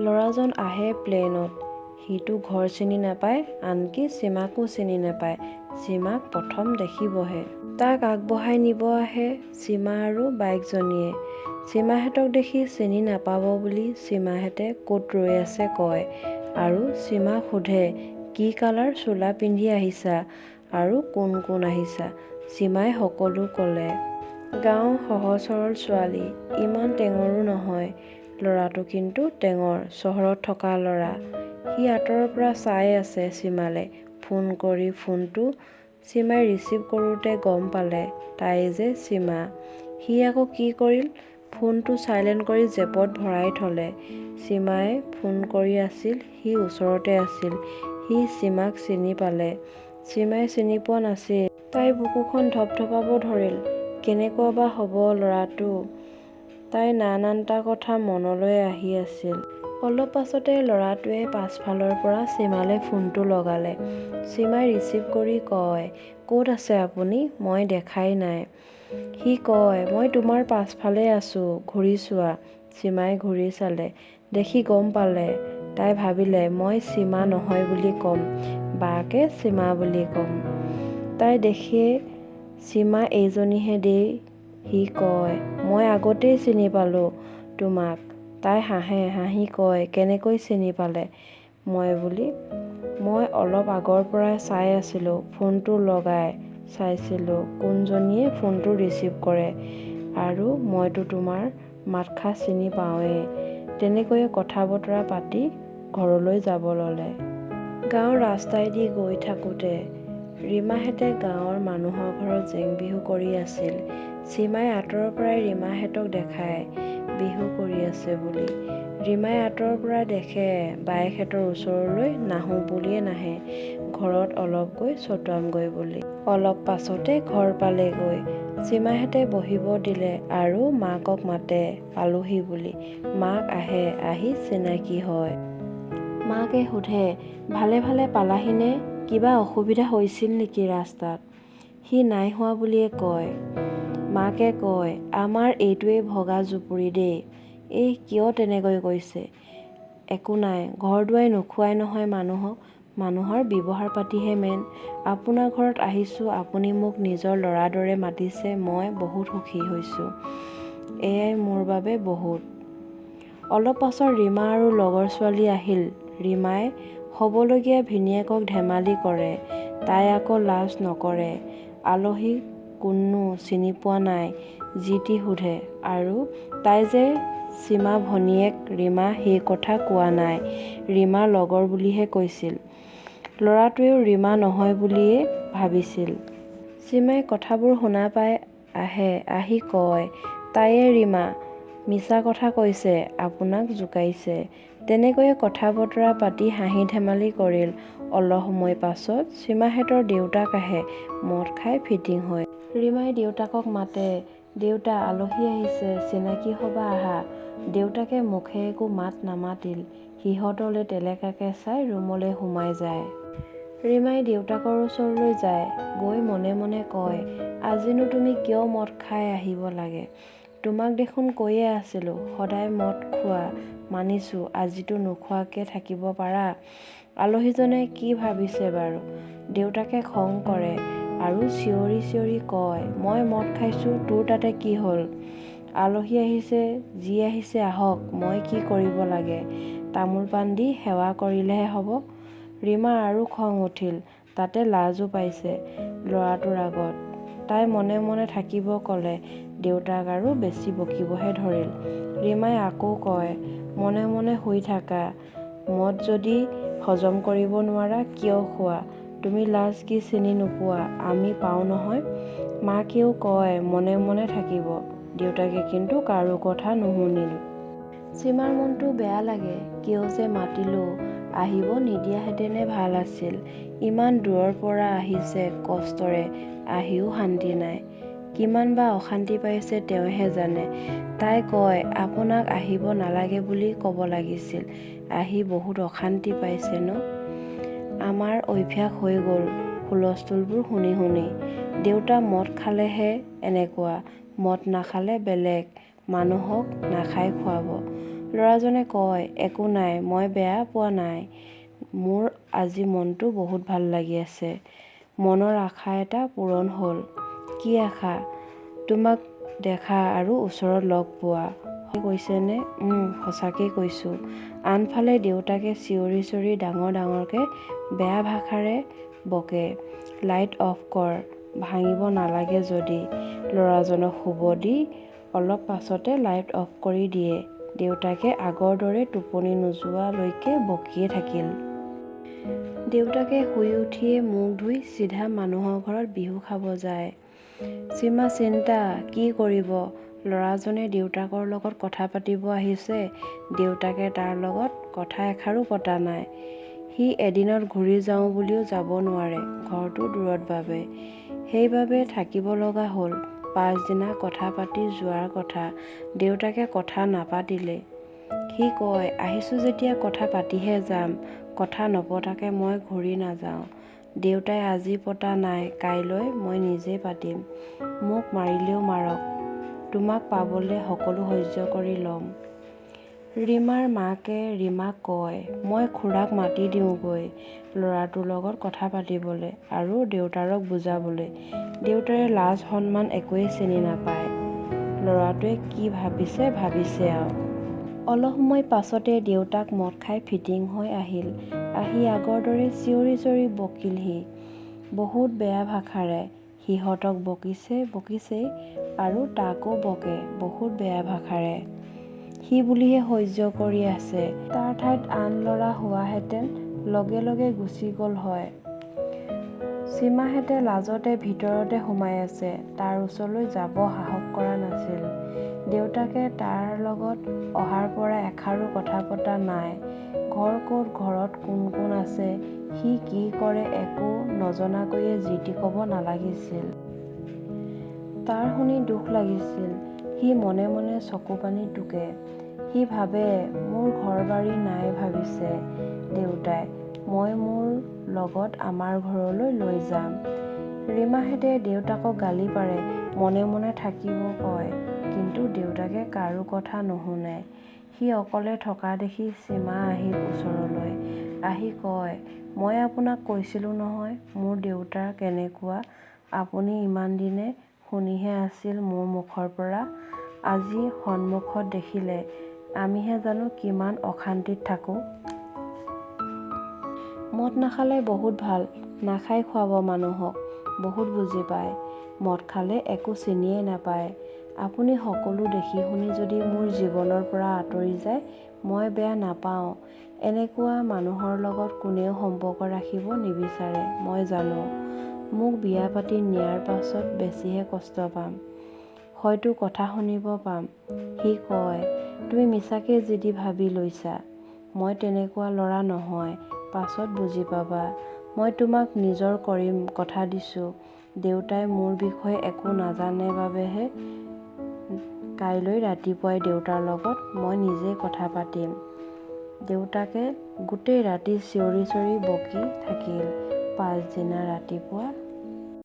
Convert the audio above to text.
ল'ৰাজন আহে প্লেনত। সিটো ঘৰ চিনি নাপায়, আনকি সীমাকো চিনি নাপায়। সীমাক প্ৰথম দেখিবহে। তাক আগবঢ়াই নিব আহে সীমা আৰু বায়েকজনীয়ে। সীমাহঁতক দেখি চিনি নাপাব বুলি সীমাহঁতে ক'ত ৰৈ আছে কয় আৰু সীমাক সোধে কি কালাৰ চোলা পিন্ধি আহিছা আৰু কোন কোন আহিছা। সীমাই সকলো ক'লে। গাঁৱৰ সহজ সৰল ছোৱালী, ইমান টেঙৰো নহয়। ল'ৰাটো কিন্তু টেঙৰ, চহৰত থকা ল'ৰা। সি আঁতৰৰ পৰা চাই আছে সীমালে। ফোন কৰি ফোনটো সীমাই ৰিচিভ কৰোঁতে গম পালে তাই যে সীমা। সি আকৌ কি কৰিল, ফোনটো চাইলেণ্ট কৰি জেপত ভৰাই থ'লে। সীমাই ফোন কৰি আছিল, সি ওচৰতে আছিল। সি সীমাক চিনি পালে। সীমাই চিনি পোৱা নাছিল। তাইৰ বুকুখন ধপধপাব ধৰিল। কেনেকুৱা বা হ'ব ল'ৰাটো। তাইৰ নানানটা কথা মনলৈ আহি আছিল। অলপ পাছতে ল'ৰাটোৱে পাছফালৰ পৰা সীমালে ফোনটো লগালে। সীমাই ৰিচিভ কৰি কয়, ক'ত আছে আপুনি, মই দেখাই নাই। সি কয়, মই তোমাৰ পাছফালে আছোঁ, ঘূৰি চোৱা। সীমাই ঘূৰি চালে, দেখি গম পালে। তাই ভাবিলে মই সীমা নহয় বুলি ক'ম, বাকে সীমা বুলি ক'ম। তাই দেখিয়ে সীমা এইজনীহে দেই। সি কয়, মই আগতেই চিনি পালোঁ তোমাক। তাই হাঁহে, হাঁহি কয়, কেনেকৈ চিনি পালে মই বুলি? মই অলপ আগৰ পৰাই চাই আছিলোঁ, ফোনটো লগাই চাইছিলোঁ কোনজনীয়ে ফোনটো ৰিচিভ কৰে, আৰু মইতো তোমাৰ মাতষাৰ চিনি পাওঁৱেই। তেনেকৈয়ে কথা বতৰা পাতি ঘৰলৈ যাব ল'লে। গাঁৱৰ ৰাস্তাইদি গৈ থাকোঁতে ৰীমাহঁতে গাঁৱৰ মানুহৰ ঘৰত জেং বিহু কৰি আছিল। সীমাই আঁতৰৰ পৰাই ৰীমাহঁতক দেখায় বিহু কৰি আছে বুলি। ৰীমাই আঁতৰৰ পৰা দেখে, বায়েকহঁতৰ ওচৰলৈ নাহোঁ বুলিয়ে নাহে, ঘৰত অলপ গৈ ছটুৱামগৈ বুলি। অলপ পাছতে ঘৰ পালেগৈ। সীমাহঁতে বহিব দিলে আৰু মাকক মাতে পালোহি বুলি। মাক আহে, আহি চিনাকি হয়। মাকে সোধে, ভালে ভালে পালাহিনে, কিবা অসুবিধা হৈছিল নেকি ৰাস্তাত? সি নাই হোৱা বুলিয়ে কয়। মাকে কয়, আমাৰ এইটোৱেই ভগা জুপুৰি দেই। এই কিয় তেনেকৈ কৈছে? একো নাই, ঘৰ দুৱাই নোখোৱাই নহয় মানুহক, মানুহৰ ব্যৱহাৰ পাতিহে মেইন। আপোনাৰ ঘৰত আহিছোঁ, আপুনি মোক নিজৰ ল'ৰাৰ দৰে মাতিছে, মই বহুত সুখী হৈছোঁ। এয়াই মোৰ বাবে বহুত। অলপ পাছত ৰীমা আৰু লগৰ ছোৱালী আহিল। ৰীমাই হ'বলগীয়া ভিনীয়েকক ধেমালি কৰে। তাই আকৌ লাজ নকৰে। আলহী কোননো চিনি পোৱা নাই, যি টি সোধে। আৰু তাই যে সীমা ভনীয়েক ৰীমা সেই কথা কোৱা নাই, ৰীমাৰ লগৰ বুলিহে কৈছিল। ল'ৰাটোৱেও ৰীমা নহয় বুলিয়ে ভাবিছিল। সীমাই কথাবোৰ শুনা পাই আহে, আহি কয়, তাইয়ে ৰীমা, মিছা কথা কৈছে, আপোনাক জোকাইছে। তেনেকৈয়ে কথা বতৰা পাতি হাঁহি ধেমালি কৰিল। অলপ সময় পাছত সীমাহঁতৰ দেউতাক আহে, মদ খাই ফিটিং হৈ। ৰীমাই দেউতাকক মাতে, দেউতা আলহী আহিছে, চিনাকি হ'বা আহা। দেউতাকে মুখে একো মাত নামাতিল, সিহঁতলৈ টেলেকাকে চাই ৰুমলৈ সোমাই যায়। ৰীমাই দেউতাকৰ ওচৰলৈ যায়, গৈ মনে মনে কয়, আজিনো তুমি কিয় মদ খাই আহিব লাগে? তোমাক দেখোন কৈয়ে আছিলোঁ, সদায় মদ খোৱা, মানিছোঁ, আজিতো নোখোৱাকৈ থাকিব পাৰা। আলহীজনে কি ভাবিছে বাৰু? দেউতাকে খং কৰে আৰু চিঞৰি চিঞৰি কয়, মই মদ খাইছোঁ, তোৰ তাতে কি হ'ল? আলহী আহিছে, যি আহিছে আহক, মই কি কৰিব লাগে? তামোল পাণ দি সেৱা কৰিলেহে হ'ব। ৰীমাৰ আৰু খং উঠিল, তাতে লাজো পাইছে ল'ৰাটোৰ আগত। তাই মনে মনে থাকিব ক'লে, দেউতাক আৰু বেছি বকিবহে ধৰিল। ৰীমাই আকৌ কয়, মনে মনে শুই থাকা, মদ যদি হজম কৰিব নোৱাৰা কিয় খোৱা? তুমি লাজ কি চিনি নোপোৱা, আমি পাওঁ নহয়। মাকেও কয় মনে মনে থাকিব। দেউতাকে কিন্তু কাৰো কথা নুশুনিল। সীমাৰ মনটো বেয়া লাগে, কিয় যে মাতিলোঁ, আহিব নিদিয়াহেঁতেনে ভাল আছিল। ইমান দূৰৰ পৰা আহিছে কষ্টৰে, আহিও শান্তি নাই। কিমান বা অশান্তি পাইছে তেওঁহে জানে। তাই কয়, আপোনাক আহিব নালাগে বুলি ক'ব লাগিছিল, আহি বহুত অশান্তি পাইছে ন? আমাৰ অভ্যাস হৈ গ'ল হুলস্থুলবোৰ শুনি শুনি। দেউতা মদ খালেহে এনেকুৱা, মদ নাখালে বেলেগ, মানুহক নাখাই খুৱাব। ল'ৰাজনে কয়, একো নাই, মই বেয়া পোৱা নাই, মোৰ আজি মনটো বহুত ভাল লাগি আছে, মনৰ আশা এটা পূৰণ হ'ল। কি আশা? তোমাক দেখা আৰু ওচৰত লগ পোৱা। কৈছেনে? সঁচাকেই কৈছোঁ। আনফালে দেউতাকে চিঞৰি চিঞৰি ডাঙৰ ডাঙৰকৈ বেয়া ভাষাৰে বকে, লাইট অফ কৰ, ভাঙিব নালাগে যদি। ল'ৰাজনক শুব দি অলপ পাছতে লাইট অফ কৰি দিয়ে। দেউতাকে আগৰ দৰে টোপনি নোযোৱালৈকে বকিয়ে থাকিল। দেউতাকে শুই উঠিয়ে মুখ ধুই চিধা মানুহৰ ঘৰত বিহু খাব যায়। সীমা চিন্তা, কি কৰিব? ল'ৰাজনে দেউতাকৰ লগত কথা পাতিব আহিছে, দেউতাকে তাৰ লগত কথা এষাৰো পতা নাই। সি এদিনত ঘূৰি যাওঁ বুলিও যাব নোৱাৰে, ঘৰটো দূৰত বাবে। সেইবাবে থাকিব লগা হ'ল। পাছদিনা কথা পাতি যোৱাৰ কথা, দেউতাকে কথা নাপাতিলে। সি কয়, আহিছোঁ যেতিয়া কথা পাতিহে যাম, কথা নপতাকৈ মই ঘূৰি নাযাওঁ। দেউতাই আজি পতা নাই, কাইলৈ মই নিজে পাতিম। মোক মাৰিলেও মাৰক, তোমাক পাবলৈ সকলো সহ্য কৰি ল'ম। ৰীমাৰ মাকে ৰীমাক কয়, মই খুৰাক মাতি দিওঁগৈ ল'ৰাটোৰ লগত কথা পাতিবলৈ আৰু দেউতাৰক বুজাবলৈ। দেউতাৰে লাজ সন্মান একোৱেই চিনি নাপায়। ল'ৰাটোৱে কি ভাবিছে ভাবিছে আৰু। অলপ সময় পাছতে দেউতাক মদ খাই ফিটিং হৈ আহিল। আহি আগৰ দৰে চিঞৰি চিঞৰি বকিলহি, বহুত বেয়া ভাষাৰে। সিহঁতক বকিছে বকিছেই আৰু তাকো বকে বহুত বেয়া ভাষাৰে। সি বুলিহে সহ্য কৰি আছে। তাৰ ঠাইত আন ল'ৰা হোৱাহেঁতেন লগে লগে গুচি গ'ল হয়। সীমাহেঁতে লাজতে ভিতৰতে সোমাই আছে, তাৰ ওচৰলৈ যাব সাহস কৰা নাছিল। দেউতাকে তাৰ লগত অহাৰ পৰা এষাৰো কথা পতা নাই। ঘৰ ক'ত, ঘৰত কোন কোন আছে, সি কি কৰে একো নজনাকৈয়ে যি টি ক'ব নালাগিছিল। তাৰ শুনি দুখ লাগিছিল। সি মনে মনে চকুপানী টোকে। সি ভাবে, মোৰ ঘৰ বাৰী নাই ভাবিছে দেউতাই, মই মোৰ লগত আমাৰ ঘৰলৈ লৈ যাম। ৰীমাহেঁতে দেউতাকক গালি পাৰে, মনে মনে থাকিব কয়, কিন্তু দেউতাকে কাৰো কথা নুশুনে। সি অকলে থকা দেখি সীমা আহিল ওচৰলৈ। আহি কয়, মই আপোনাক কৈছিলোঁ নহয় মোৰ দেউতা কেনেকুৱা, আপুনি ইমান দিনে শুনিহে আছিল মোৰ মুখৰ পৰা, আজি সন্মুখত দেখিলে, আমিহে জানো কিমান অশান্তিত থাকোঁ। মদ নাখালে বহুত ভাল, নাখাই খুৱাব মানুহক, বহুত বুজি পায়। মদ খালে একো চিনিয়েই নাপায়। আপুনি সকলো দেখি শুনি যদি মোৰ জীৱনৰ পৰা আঁতৰি যায়, মই বেয়া নাপাওঁ। এনেকুৱা মানুহৰ লগত কোনেও সম্পৰ্ক ৰাখিব নিবিচাৰে, মই জানো। মোক বিয়া পাতি নিয়াৰ পাছত বেছিহে কষ্ট পাম, হয়তো কথা শুনিব পাম। সি কয়, তুমি মিছাকে যি ভাবি লৈছা, মই তেনেকুৱা ল'ৰা নহয়, পাছত বুজি পাবা। মই তোমাক নিজৰ কৰিম, কথা দিছোঁ। দেউতাই মোৰ বিষয়ে একো নাজানে বাবেহে কাইলৈ ৰাতিপুৱাই দেউতাৰ লগত মই নিজে কথা পাতিম। দেউতাকে গোটেই ৰাতি চিঞৰি চিঞৰি বকি থাকিল। পাছদিনা ৰাতিপুৱা